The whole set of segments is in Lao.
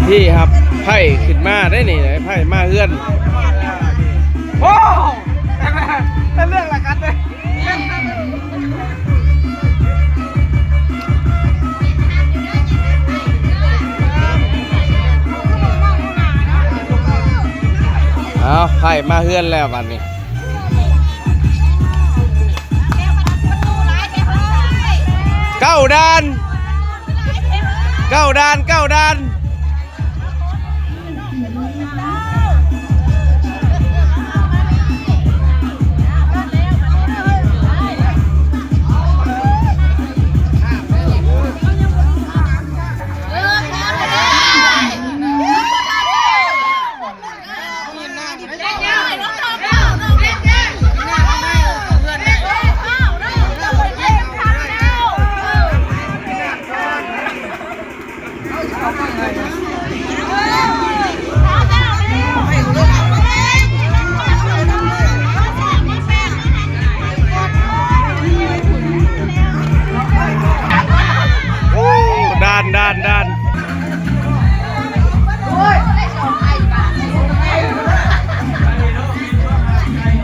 ທີ່ຮັບໄພ້ຂຶ້ນມາໄດ້ນີ້ ໄພ້ມາເຮືອນ. ໂອ້ ເປັນເລື່ອງລະກັນເດ້. ເອົາ ໄພ້ມາເຮືອນແລ້ວບັດນີ້. ເກົ້າດ່ານ ເກົ້າດ່ານ ເກົ້າດ່ານ. ໂອ້ ດ່ານ ດ່ານ ດ່ານ.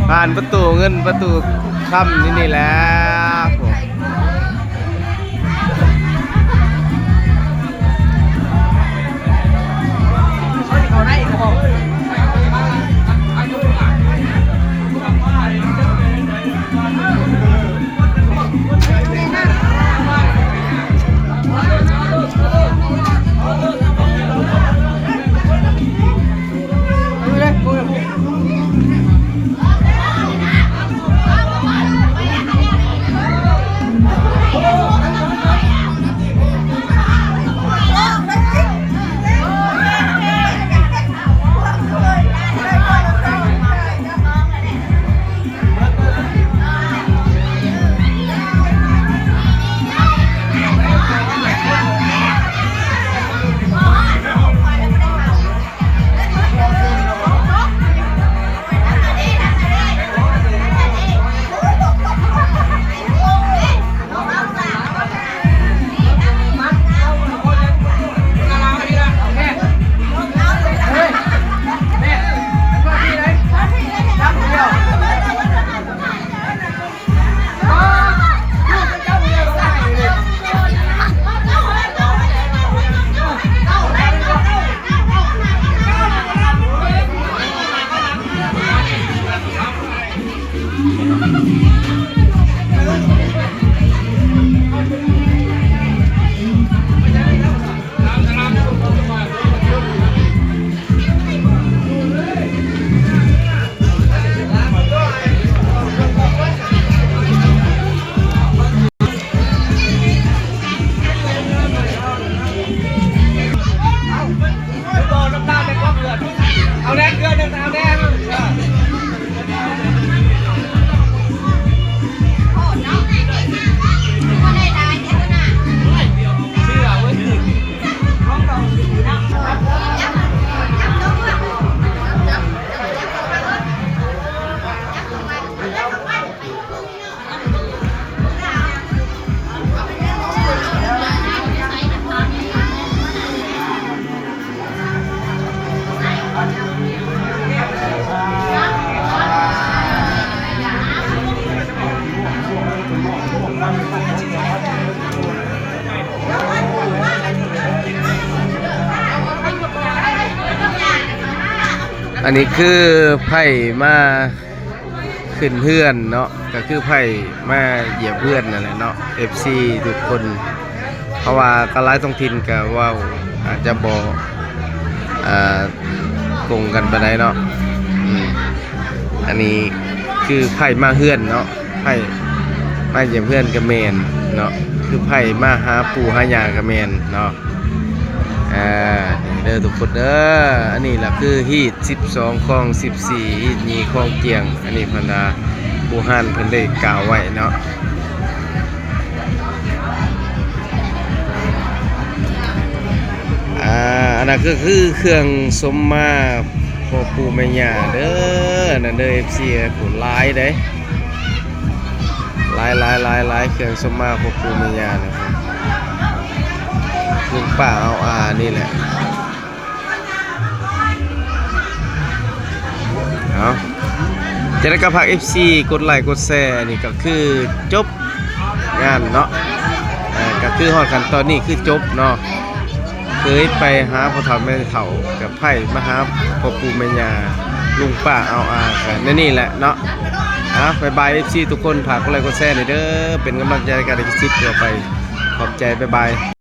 ຜ່ານປະຕູເງິນປະຕູຄຳຢູ່ນີ້ແຫຼະ. ອັນນີ້ຄືໃຜມາ ຂຶ້ນເຮືອນເນາະ ກະຄືໃຜມາຢ້ຽມເຮືອນນັ້ນແຫຼະເນາະ ເອັຟຊີທຸກຄົນ. ເພາະວ່າກະຫຼາຍທ້ອງຖິ່ນກະເວົ້າອາດຈະບໍ່ ເອີ ກົງກັນປານໃດເນາະ. ອືມ ອັນນີ້ຄືໃຜມາເຮືອນເນາະ ໃຜມາຢ້ຽມເຮືອນກະແມ່ນເນາະ ຄືໃຜມາຫາປູ່ຫາຍ່າກະແມ່ນເນາະ. ອ່າ ນີ້ເດີທຸກຄົນເດີ ອັນນີ້ລະຄືຮີດສິບສອງ ຄອງສິບສີ່ ຮີດຍີ່ ຄອງຈຽງ. ອັນນີ້ເພິ່ນວ່າ ຜູ້ຮ້ານເພິ່ນໄດ້ກ່າວໄວ້ເນາະ. ອ່າ ອັນນັ້ນກະຄືເຄື່ອງສົມມາພໍ່ປູ່ແມ່ຍ່າເດີ ອັນນັ້ນເດີ ເອັຟຊີ ຫຼາຍເດ້. ຫຼາຍໆໆໆ ເຄື່ອງສົມມາພໍ່ປູ່ແມ່ຍ່ານະ ລຸງປ້າອາວອານີ້ແຫຼະ. ເອົາ ຈະໄດ້ກໍຝາກ ເອັຟຊີ ກົດໄລກົດແຊ ນີ້ກໍຄືຈົບງານເນາະ ເອີ ກໍຄືຮອດຂັ້ນຕອນນີ້ຄືຈົບເນາະ ເຄີຍໄປຫາພໍ່ເຖົ້າແມ່ເຖົ້າ ກັບໃຜມາຫາພໍ່ປູ່ແມ່ຍ່າ ລຸງປ້າອາວອາ ກໍໃນນີ້ແຫຼະເນາະ. ເອົາ ບາຍບາຍ ເອັຟຊີ ທຸກຄົນ ຝາກກົດໄລກົດແຊນີ້ເດີ ເປັນກຳລັງໃຈໃນການເຮັດຄລິບຕໍ່ໄປ ຂອບໃຈ ບາຍບາຍ.